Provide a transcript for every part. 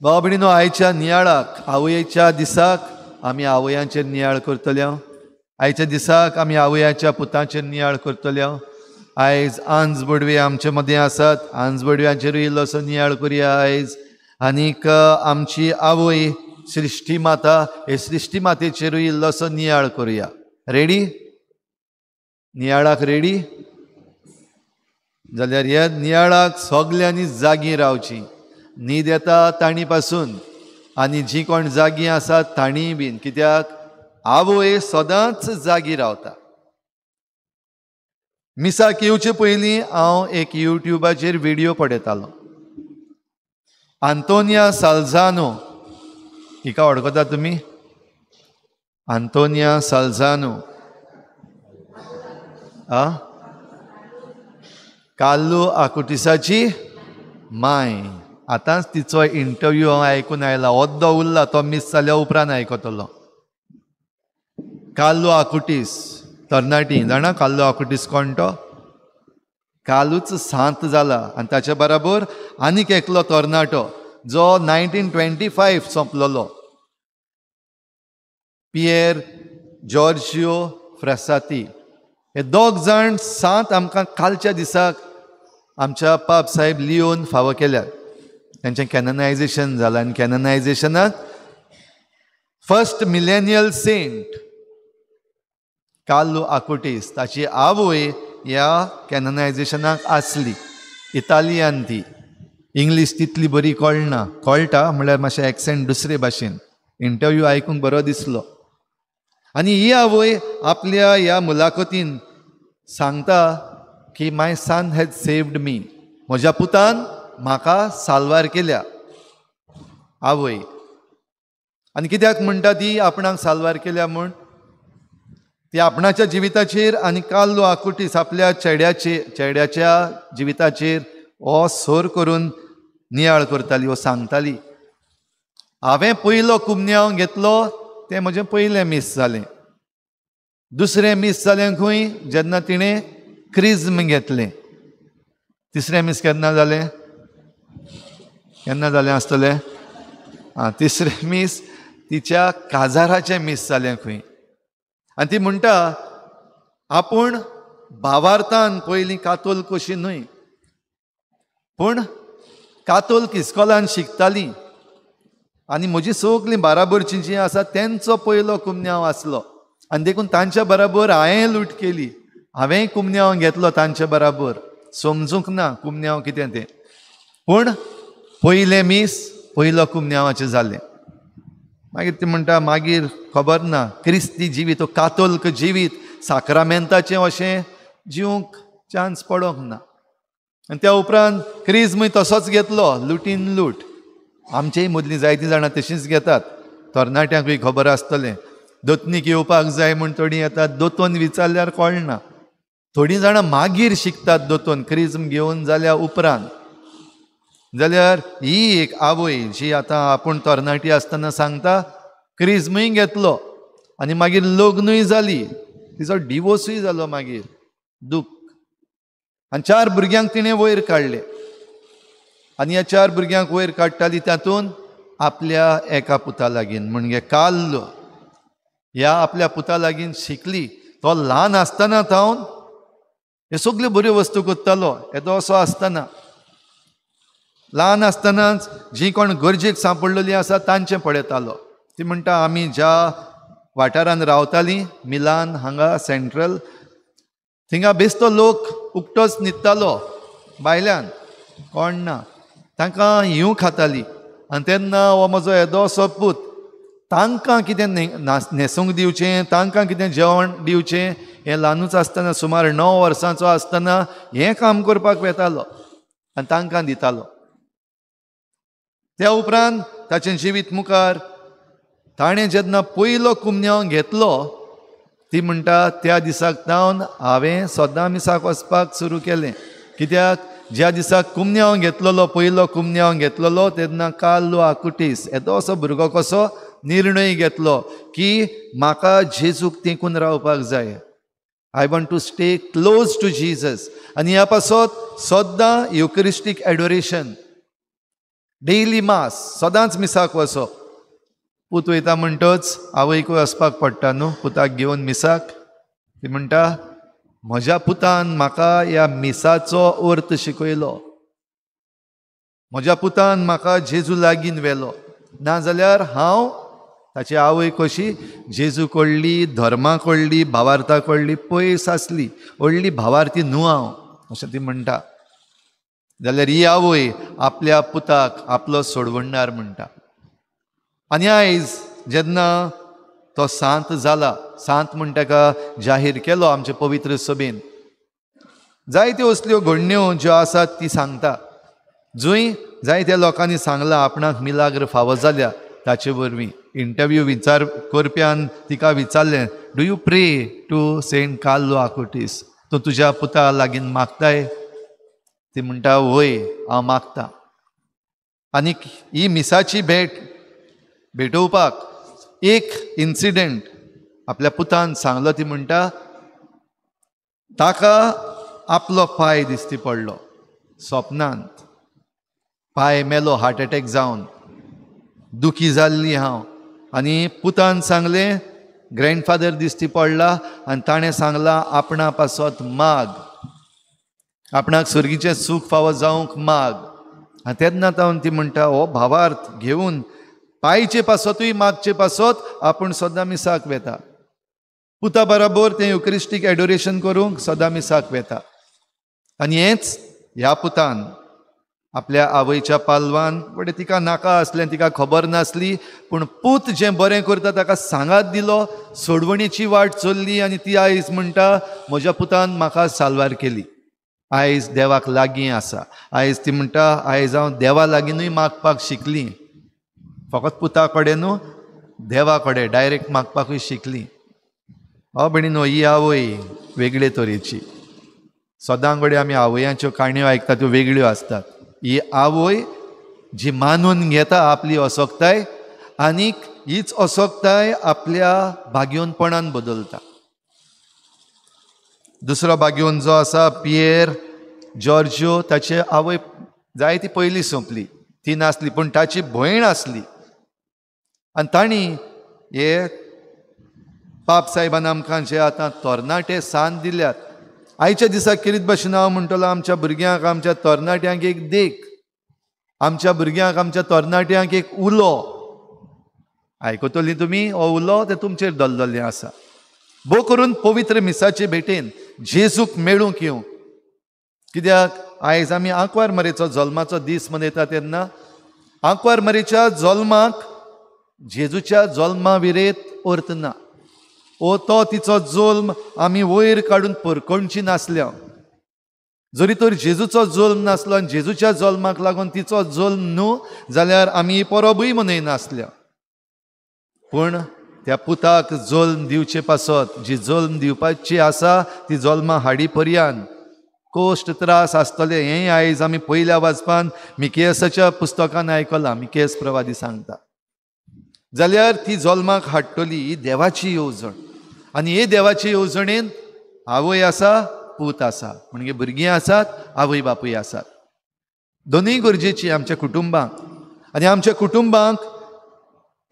भाव भयणीनो, आयच्या नियाळाक, आवयच्या दिसाक आमी आवयांचेर नियाळ करतले. आयच्या दिसाक आमी आवयाच्या पुतांचेर नियाळ करतले. आयज आंज बडवे आमचे मदें आसात, आंज बडव्यांचेरूय इल्लोसो नियाळ करुया आयज. आनीक आमची आवय सृश्टी माता, हे सृश्टी मातेचेरूय इल्लोसो नियाळ करुया. रेडी? नियाळाक रेडी जाल्यार ह्या नियाळाक सगल्यांनी जागी रावची. न्हीद येता तांणी पासून, आनी जी कोण जागी आसात तांणीय बीन, कित्याक आवय सदांच जागी रावता. मिसाक येवचे पयलीं हांव एक युट्युबाचेर व्हिडियो पळयतालो. आंतोनिया साल्झानो, हिका वळखता तुमी? आंतोनिया साल्झानो, आ कार्लो आकुटिसाची माय. आतांच तिचो इंटरव्यू हांव आयकून आयला, अर्दो उरला तो मीस जाल्या उपरांत आयकतलो. कार्लो आकुटीस तरणाटी, जाणा कार्लो आकुटीस कोण तो? कालूच सांत जाला. आनी ताचे बराबर आनीक एकलो तरणाटो जो 1925 सोंपलेलो, पियर जॉर्जियो फ्रासाती. हे दोग जाण सांत आमकां कालच्या दिसाक आमच्या पाप साहेब लियोन फावो केल्यात. तांचें कॅननायजेशन जालां आनी कॅननायजेशनाक first millennial saint Carlo Acutis, ताची आवय ह्या कॅननायजेशनाक आसली. इतालियन ती, इंग्लीश तितली बरी कळना, कळटा म्हणल्यार मातशें एक्सेंट दुसरे भाशेन. इंटरव्यू आयकूंक बरो दिसलो. आनी ही आवय आपल्या ह्या मुलाखतीन सांगता की my son has saved me, म्हज्या पुतान म्हाका साल्वार केल्या. आवय आनी कित्याक म्हणटा ती आपणाक साल्वार केल्या म्हूण? ती आपणाच्या जिविताचेर आनी कार्लो आकुटीस आपल्या चेड्याच्या जिविताचेर हो सोर करून नियाळ करताली, हो सांगताली, हांवें पयलो कुमन्यांव घेतलो तें म्हजें पयलें मीस जालें. दुसरें मीस जालें खंय? जेन्ना तिणें क्रिज्म घेतलें. तिसरें मीस केन्ना जालें? केन्ना जालें आसतलें? आं, तिसरें मीस तिच्या काजाराचें मीस जालें खंय. आनी ती म्हणटा आपूण भावार्थान पयलीं कातोल्क कशी न्हय, पूण कातोल्क इस्कोलान शिकताली आनी म्हजी सगलीं बाराबरचीं जीं आसा तेंचो पयलो कुमन्यांव आसलो आनी देखून तांच्या बराबर हांवें लूट केली, हांवें कुमन्यांव घेतलो तांचे बराबर. समजूंक ना कुमन्यांव कितें तें, पूण पयलें मीस पयलो कुमन्यांवाचें जालें. मागीर ती म्हणटा मागीर खबर ना क्रिस्ती जिवीत, कातोल्क जिवीत, साक्रामेंताचें अशें जिवंक चान्स पडोंक ना. आनी त्या उपरांत क्रिज्मूय तसोच घेतलो, लुटीन लूट. आमचेय मदलीं जायतीं जाणां तशींच घेतात, तरणाट्यांकूय खबर आसतलें. दोतनीक येवपाक जाय म्हूण थोडीं येतात, दोतोन विचारल्यार कळना. थोडीं जाणां मागीर शिकतात दोतोन, क्रिज्म घेवन जाल्या उपरांत. जाल्यार ही एक आवय जी आतां आपूण तरणाटी आसतना सांगता क्रिज्मूय घेतलो आनी मागीर लग्नूय जाली, तिचो डिवोर्सूय जालो मागीर, दूख. आनी 4 भुरग्यांक तिणें वयर काडले आनी ह्या 4 भुरग्यांक वयर काडटाली तातूंत आपल्या एका पुता लागीं, म्हणजे कार्लो ह्या आपल्या पुता लागीं शिकली. तो ल्हान आसतना थावन हे सगल्यो बऱ्यो वस्तू करतालो. येदो असो आसतना, ल्हान आसतनाच जी कोण गरजेक सांपडलेली आसा तांचें पळयतालो. ती म्हणटा आमी ज्या वाठारान रावतालीं मिलान हांगा सेंट्रल, थिंगा बेस्तो लोक उकटोच न्हिदतालो भायल्यान, कोण ना, तांकां हिंव खाताली. आनी तेन्ना हो म्हजो येदोसो पूत तांकां कितें न्हेसूंक दिवचें, तांकां कितें जेवण दिवचें, हें ल्हानूच आसतना सुमार 9 वर्सांचो आसतना हें काम करपाक वेतालो आनी तांकां दितालो. त्या उपरांत ताचें जिवीत मुखार ताणें जेन्ना पयलो कुमन्यांव घेतलो, ती म्हणटा त्या दिसाक जावन हांवें सदां मिसाक वचपाक सुरू केलें. कित्याक ज्या दिसाक कुमन्यांव घेतलेलो, पयलो कुमन्यांव घेतलेलो, तेन्ना कार्लो आकुटीस येदो असो भुरगो कसो निर्णय घेतलो की म्हाका जेजूक तेंकून रावपाक जाय, I want to stay close to Jesus. आनी ह्या पासत सद्दां युकरिस्टीक एडोरेशन, डेली मास, सदांच मिसाक वचप. पूत वयता म्हणटच आवयकूय वचपाक पडटा न्हू पुताक घेवन मिसाक. ती म्हणटा म्हज्या पुतान म्हाका ह्या मिसाचो अर्थ शिकयलो, म्हज्या पुतान म्हाका जेजू लागीं व्हेलो, नाजाल्यार हांव ताची आवय कशी जेजू कडली, धर्मा कडली, भावार्था कडली पयस आसली, व्हडली भावार्थी न्हू हांव, अशें ती म्हणटा. जाल्यार ही आवय आपल्या पुताक आपलो सोडवणदार म्हणटा. आनी आयज जेन्ना तो सांत जाला, सांत म्हण ताका जाहीर केलो आमचे पवित्र सभेन, जायत्यो असल्यो घडण्यो ज्यो आसात ती सांगता, जंय जायत्या लोकांनी सांगलां आपणाक मिलाग्र फावो जाल्या ताचे वरवीं. इंटरव्यू विचार करप्यान तिका विचारलें, do you pray to Saint Carlo Acutis, तूं तुज्या पुता लागीं मागताय? ती म्हणटा वय हांव मागता. आनी ही मिसाची भेट भेटोवपाक एक इन्सिडंट आपल्या पुतान सांगलो. ती म्हणटा ताका आपलो पांय दिश्टी पडलो सपनांत, पांय मेलो हार्ट एटॅक जावन, दुखी जाल्ली हांव. आनी पुतान सांगलें ग्रँडफादर दिश्टी पडला आनी ताणें सांगलां आपणा पासत माग, आपणाक सर्गीचें सूख फावो जावंक माग. आनी तेन्ना तावन ती म्हणटा हो भावार्थ घेवन पांयचे पासतूय मागचे पासत आपूण सदां मिसाक वेता, पुता बराबर तें युक्रिस्टीक एडोरेशन करूंक सदां मिसाक वेता. आनी हेंच ह्या पुतान आपल्या आवयच्या पालवान, बट तिका नाका आसलें, तिका खबर नासली, पूण पूत जें बरें करता ताका सांगात दिलो, सोडवणेची वाट चल्ली. आनी ती आयज म्हणटा म्हज्या पुतान म्हाका साल्वार केली, आयज देवाक लागीं आसा. आयज ती म्हणटा आयज हांव देवा लागींनूय मागपाक शिकली, फकत पुता कडेन न्हू देवा कडेन डायरेक्ट मागपाकूय शिकली. भाव भयणीनो, ही आवय वेगळे तरेची. सदां कडेन आमी आवयांच्यो काणयो आयकता त्यो वेगळ्यो आसतात. ही आवय जी मानून घेता आपली असोकताय आनीक हीच असोकताय आपल्या भाग्योनपणान बदलता. दुसरो भाग्योन जो आसा पियर जॉर्जियो, ताचे आवय जायती पयली सोंपली, ती नासली, पूण ताची भयण आसली. आनी तांणी हे पाप साहेबान आमकां जे आतां तरणाटे सांत दिल्यात, आयच्या दिसा किरीत भाशेन हांव म्हणटलो आमच्या भुरग्यांक, आमच्या तरणाट्यांक एक देख, आमच्या भुरग्यांक, आमच्या तरणाट्यांक एक उलो. आयकतली तुमी हो उलो, तें तुमचेर दल्ललें आसा. भोव करून पवित्र मिसाचे भेटेन जेजूक मेळूंक येवंक, कित्याक आयज आमी आंकवार मरेचो जल्माचो दीस मनयता तेन्ना आंकवार मरेच्या जल्माक जेजूच्या जल्मा विरेत अर्थ ना. ओ तो तिचो जल्म आमी वयर काडून परकोणची नासल्या. जरी तर जेजूचो जल्म नासलो आनी जेजूच्या जल्माक लागून तिचो जल्म न्हू जाल्यार आमी परबूय मनयनासल्या. पूण त्या पुताक जल्म दिवचे पासत जी जल्म दिवपाची आसा ती जल्मा हाडी पर्यंत कोश्ट त्रास आसतले हें आयज आमी पयल्या वाचपान मिकेसाच्या पुस्तकान आयकलां. मिकेस प्रवादी सांगता जाल्यार ती जल्माक हाडटली ही देवाची येवजण. आनी हे देवाचे येवजणेन आवय आसा, पूत आसा, म्हणजे भुरगीं आसात, आवय बापूय आसात. दोनूय गरजेची आमच्या कुटुंबांक. आनी आमच्या कुटुंबांक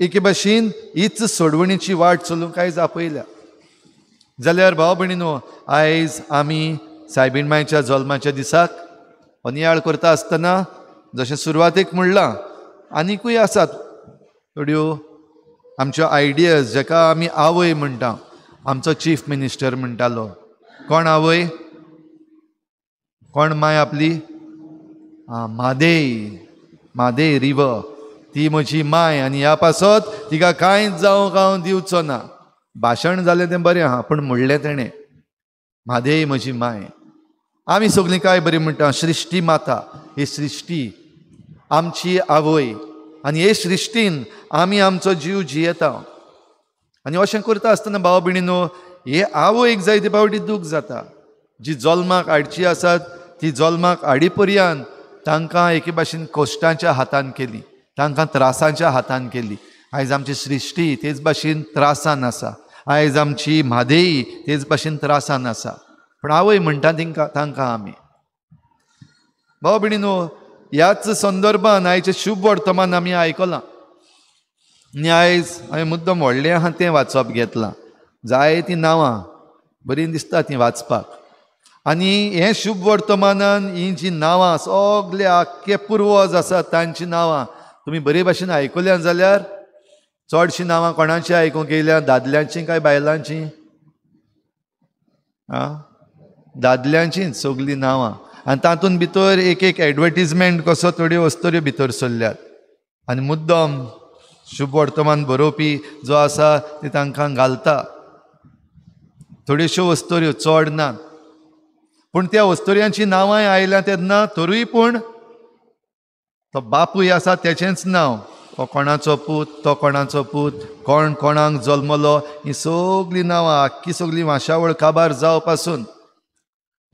एके भाशेन हीच सोडवणीची वाट चलूंक आयज आपयल्या. जाल्यार भाव भयणीनो, आयज आमी सायबीण मायच्या जल्माच्या दिसाक नियाळ करता आसतना जशें सुरवातेक म्हणलां, आनिकूय आसात थोड्यो आमच्यो आयडियाज जाका आमी आवय म्हणटा. आमचो चीफ मिनिस्टर म्हणटालो, कोण आवय, कोण माय आपली? म्हादेय, म्हादेय रिवर, ती म्हजी माय आनी ह्या पासत तिका कांयच जावंक हांव दिवचो ना. भाशण जालें तें बरें आहा, पूण म्हणलें तेणें म्हादेय म्हजी माय. आमी सगळीं काय बरी म्हणटा सृश्टी माता, ही सृश्टी आमची आवय आनी हे सृश्टीन आमी आमचो जीव जियेता. आनी अशें करता आसतना भाव भयणीनो, हे आवयक जायते फावटी दूख जाता. जी जल्माक हाडची आसात ती जल्माक हाडी पर्यंत तांकां एके भाशेन कश्टांच्या हातान केली, तांकां त्रासांच्या हातान केली. आयज आमची सृश्टी तेच भाशेन त्रासान आसा, आयज आमची म्हादेई तेच भाशेन त्रासान आसा, पूण आवय म्हणटा तांकां आमी. भाव भयणीनो, ह्याच संदर्भान आयचें शुभ वर्तमान आमी आयकलां. आनी आयज हांवें मुद्दम व्हडलें आहा तें वाचप घेतलां. जायतीं नांवां बरीं दिसता तीं वाचपाक. आनी हें शुभ वर्तमानान हीं जीं नांवां सगळे आख्खे पुर्वज आसात तांचीं नांवां तुमी बरे भाशेन आयकल्या जाल्यार चडशीं नांवां कोणाचीं आयकूंक येयल्या? दादल्यांचीं काय बायलांचीं? आं, दादल्यांचींच सगळीं नांवां. आनी तातूंत भितर एक एक एडवर्टीजमेंट कसो थोड्यो वस्तुऱ्यो भितर सरल्यात. आनी मुद्दम शुभ वर्तमान बरोवपी जो आसा ते तांकां घालता थोड्योश्यो वस्तुऱ्यो, चड ना. पूण त्या वस्तुऱ्यांचीं नांवांय आयल्या तेन्ना तरूय पूण तो बापूय आसा तेचेंच नांव, हो कोणाचो पूत, तो कोणाचो पूत, कोण कोणाक जल्मलो, ही सगळीं नांवां आख्खी सगळीं वाशावळ काबार जावपासून.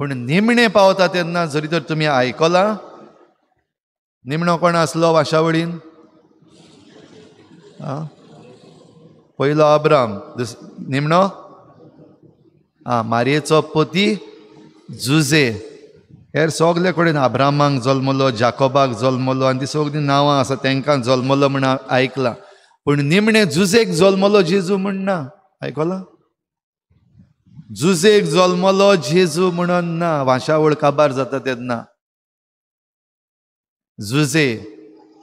पूण निमणें पावता तेन्ना जरी तर तुमी आयकलां, निमणो कोण आसलो वाशावळीन? आं, पयलो अब्राम, निमणो आं मारयेचो पती जुजे. हेर सगळे कडेन अब्रामाक जल्मलो, जाकोबाक जल्मलो, आनी ती सगळीं नांवां आसा तांकां जल्मलो म्हण आयकलां. पूण निमणें जुजेक जल्मलो जेजू म्हण ना. आयकलां? जुजेक जल्मलो जेजू म्हणून ना. वाशावळ काबार जाता तेन्ना जुजे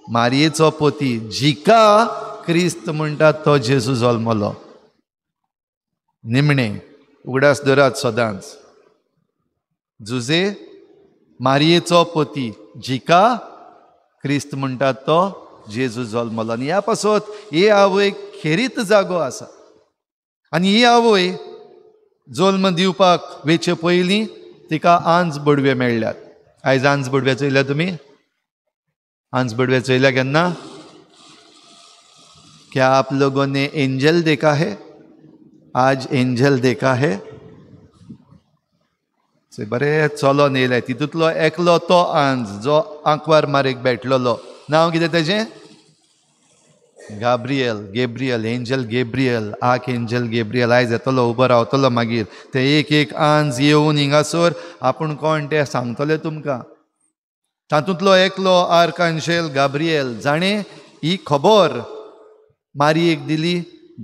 मारयेचो पती जिका क्रिस्त म्हणटा तो जेजू जल्मलो. निमणें उगडास दरात सदांच, जुजे मारयेचो पती जिका क्रिस्त म्हणटा तो जेजू जल्मलो. आनी ह्या पासत हे आवय खेरीत जागो आसा. आनी ही आवय जल्म दिवपाक वेचे पयलीं तिका आंज बडवे मेळ्ळ्यात. आयज आंज बडवे चोयल्या तुमी? आंज बडवे चोयल्या केन्ना? क्या आप लोगों ने एंजल देखा है? आज एंजल देखा है? बरें चलोन येयले तितूंतलो एकलो तो आंज जो आंकवार मारेक भेटलेलो. नांव कितें तेजें? Gabriel, Gabriel, angel Gabriel, archangel Gabriel. आयज येतलो, उबो रावतलो. मागीर ते एक एक आंज येवन हिंगासर आपूण कोण ते सांगतले तुमकां. तातूंतलो एकलो आर्कांजेल गाब्रियल जाणें ही खबर मारयेक दिली.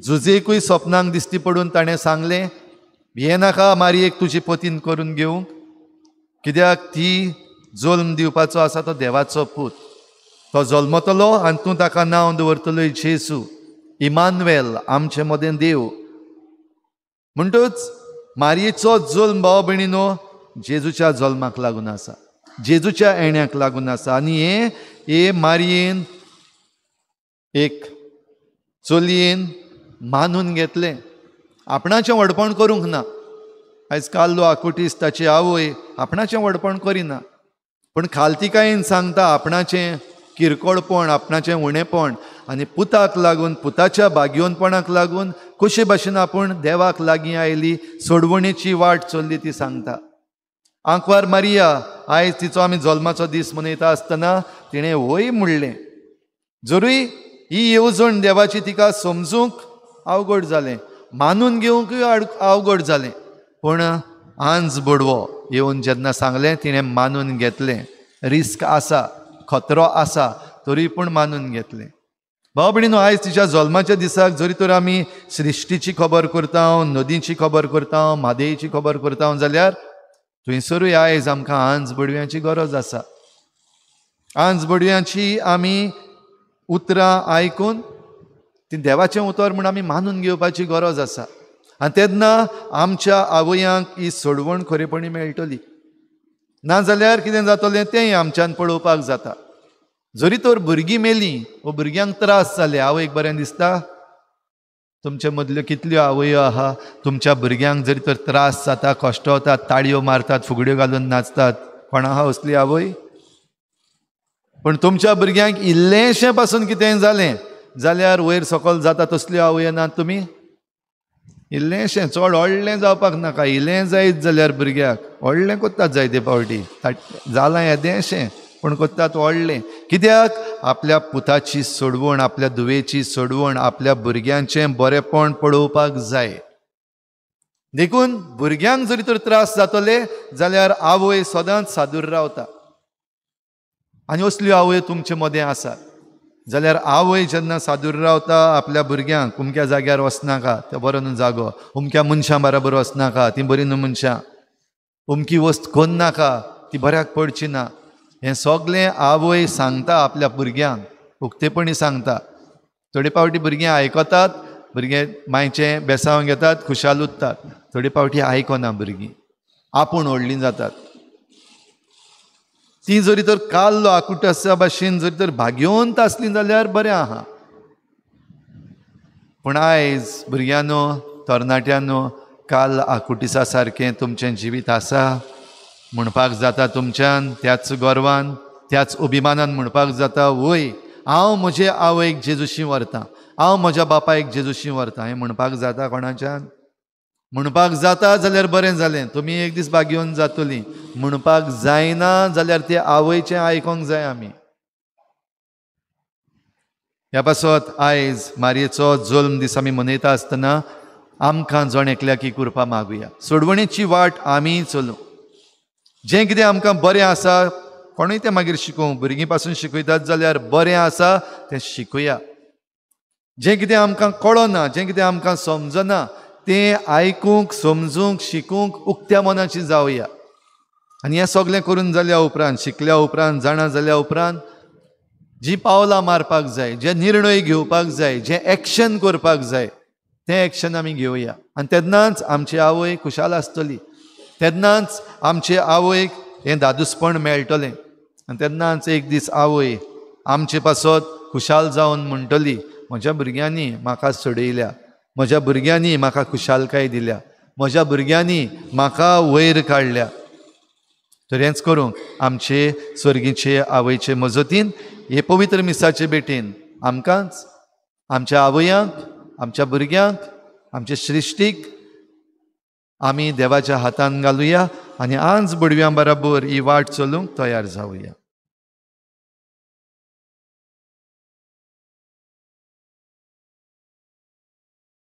जुजेकूय सपनांक दिश्टी पडून ताणें सांगलें, भियेनाका मारयेक तुजी पतीन करून घेवंक, कित्याक ती जल्म दिवपाचो आसा तो देवाचो पूत, तो जल्मतलो आनी तूं ताका नांव दवरतलो जेजू, इमानुएल, आमचे मदें देव. म्हणटूच मारयेचो जल्म भाव भयणीनो जेजूच्या जल्माक लागून आसा, जेजूच्या येण्याक लागून आसा. आनी हे हे मारयेन एक चलयेन मानून घेतलें, आपणाचें व्हडपण करूंक ना. आयज कार्लो आकुटीस ताची आवय आपणाचें व्हडपण करिना, पूण खालतिकायेन सांगता आपणाचें किरकोळपण, आपणाचें उणेपण, आनी पुताक लागून, पुताच्या भाग्योनपणाक लागून कशे भाशेन आपूण देवाक लागीं आयली, सोडवणेची वाट चल्ली ती सांगता. आंकवार मारिया आयज तिचो आमी जल्माचो दीस मनयता आसतना तिणें वय म्हणलें. जरूय ही येवजण देवाची तिका समजूंक अवघड जालें, मानून घेवंकूय अवघड जालें, पूण आंज बडवो येवन जेन्ना सांगलें तिणें मानून घेतलें. रिस्क आसा, खतरो आसा, तरी पूण मानून घेतलें. भाव भयणीनो, आयज तिच्या जल्माच्या दिसाक जरी तर आमी सृश्टीची खबर करता, नदीची खबर करता, म्हादेची खबर करता, जाल्यार थंयसरूय आयज आमकां आंज बडव्यांची गरज आसा. आंज बडव्यांची आमी उतरां आयकून ती देवाचें उतर म्हूण आमी मानून घेवपाची गरज आसा. आनी तेन्ना आमच्या आवयांक ही सोडवण खरेपणी मेळटली. नाजाल्यार कितें जातलें तेंय आमच्यान पळोवपाक जाता. जरी तर भुरगीं मेलीं वो भुरग्यांक त्रास जाले, आवयक बरें दिसता? तुमचे मदल्यो कितल्यो आवयो आहा तुमच्या भुरग्यांक जरी तर त्रास जाता, कश्ट वतात, ताळयो मारतात, फुगड्यो घालून नाचतात, कोण आहा असली आवय? पूण तुमच्या भुरग्यांक इल्लेंशें पासून कितेंय जालें जाल्यार वयर सकयल जाता तसल्यो आवयो नात तुमी? इल्लेंशें, चड व्हडलें जावपाक नाका, इल्लें जायत जाल्यार भुरग्याक व्हडलें कोत्तात जायते फावटी, जालां येदेंशें पूण कोत्तात व्हडलें. कित्याक? आपल्या पुताची सोडवण, आपल्या धुवेची सोडवण, आपल्या भुरग्यांचें बरेंपण पळोवपाक जाय. देखून भुरग्यांक जरी तर त्रास जातले जाल्यार आवय सदांच सादूर रावता. आनी असल्यो आवय तुमचे मदें आसात जाल्यार आवय जेन्ना सादूर रावता आपल्या भुरग्यांक, उमक्या जाग्यार वचनाका, ते बरो न्हू जागो, उमक्या मनशां बराबर वचनाका, ती बरी न्हू मनशां, उमकी वस्त कोन्नाका, ती बऱ्याक पडची ना, हें सगळें आवय सांगता आपल्या भुरग्यांक, उक्तेपणी सांगता. थोडे फावटी भुरगीं आयकतात, भुरगे मायचें बेसांव घेतात, खुशाल उरतात. थोडे फावटी आयकना भुरगीं, आपूण व्हडलीं जातात. ती जरी तर काल्लो आकुटसा भाशेन जरी तर भाग्यवंत आसली जाल्यार बरें आहा. पूण आयज भुरग्यांनो, तरणाट्यांनो, काल आकुटिसा सारकें तुमचें जिवीत आसा म्हणपाक जाता तुमच्यान, त्याच गर्वान, त्याच अभिमानान म्हणपाक जाता, वय हांव म्हजे आवयक जेजूशी व्हरतां, हांव म्हज्या बापायक जेजूशी व्हरतां, हें म्हणपाक जाता कोणाच्यान? म्हणपाक जाता जाल्यार बरें जालें, तुमी एक दीस भाग्यवंत जातलीं. म्हणपाक जायना जाल्यार ते आवयचें आयकोंक जाय आमी. ह्या पासत आयज मारयेचो जल्म दीस आमी मनयता आसतना आमकां जण एकल्याक ही कृपा मागुया. सोडवणेची वाट आमी चलूं. जें कितें आमकां बरें आसा, कोणूय तें मागीर शिकोवं, भुरगीं पासून शिकयतात जाल्यार बरें आसा तें शिकया. जें कितें आमकां कळना, जें कितें आमकां समजना तें आयकूंक, समजूंक, शिकूंक उक्त्या मनाची जावया. आनी हें सगळें करून जाल्या उपरांत, शिकल्या उपरांत, जाणा जाल्या उपरांत जी पावलां मारपाक जाय, जे निर्णय घेवपाक जाय, जें एक्शन करपाक जाय तें एक्शन आमी घेवया. आनी तेन्नाच आमची आवय खुशाल आसतली, तेन्नाच आमचे आवयक हें दादूसपण मेळटलें. आनी तेन्नाच एक दीस आवय आमचे पासत खुशाल जावन म्हणटली, म्हज्या भुरग्यांनी म्हाका सोडयल्या, म्हज्या भुरग्यांनी म्हाका खुशालकाय दिल्या, म्हज्या भुरग्यांनी म्हाका वयर काडल्या. तर हेंच करूंक आमचे स्वर्गीचे आवयचे मजतीन, हे पवित्र मिसाचे भेटेन आमकांच, आमच्या आवयांक, आमच्या भुरग्यांक, आमचे सृश्टीक आमी देवाच्या हातान घालुया आनी आज बडव्यां बराबर ही वाट चलूंक तयार जावया.